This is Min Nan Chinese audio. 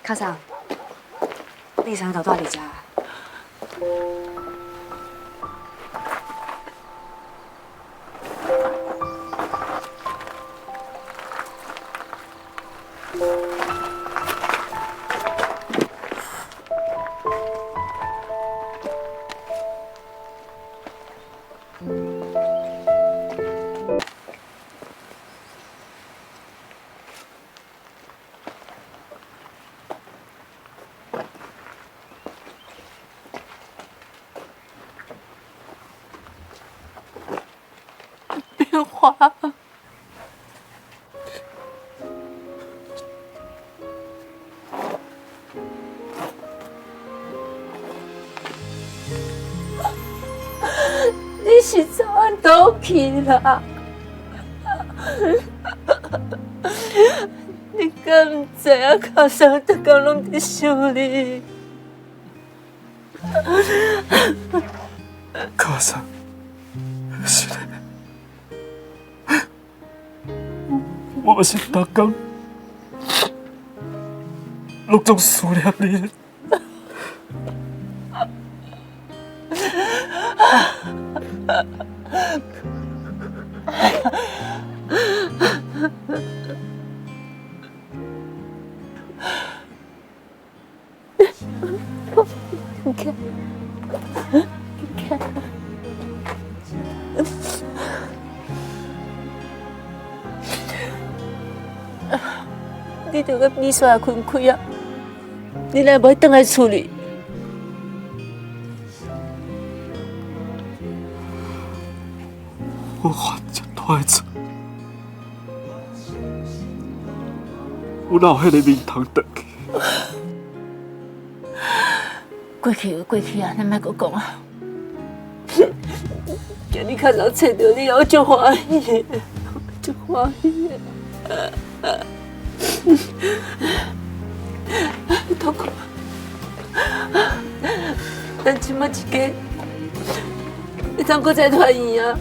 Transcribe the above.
卡桑，你啥就住佇遮？变化。你是走按倒去啦？你敢毋知影卡桑逐工攏佇想你？卡桑，是的，我嘛是逐工攏总思念你。你看，你看，你著佮美雪分开啊！你若無轉來厝裡？我犯這大的錯，我哪有彼个面通轉去？過去就過去啊，咱莫閣講啊。今日較早揣著你，我足歡喜的，足歡喜的。託苦，咱這擺一家，會當閣再團圓啊！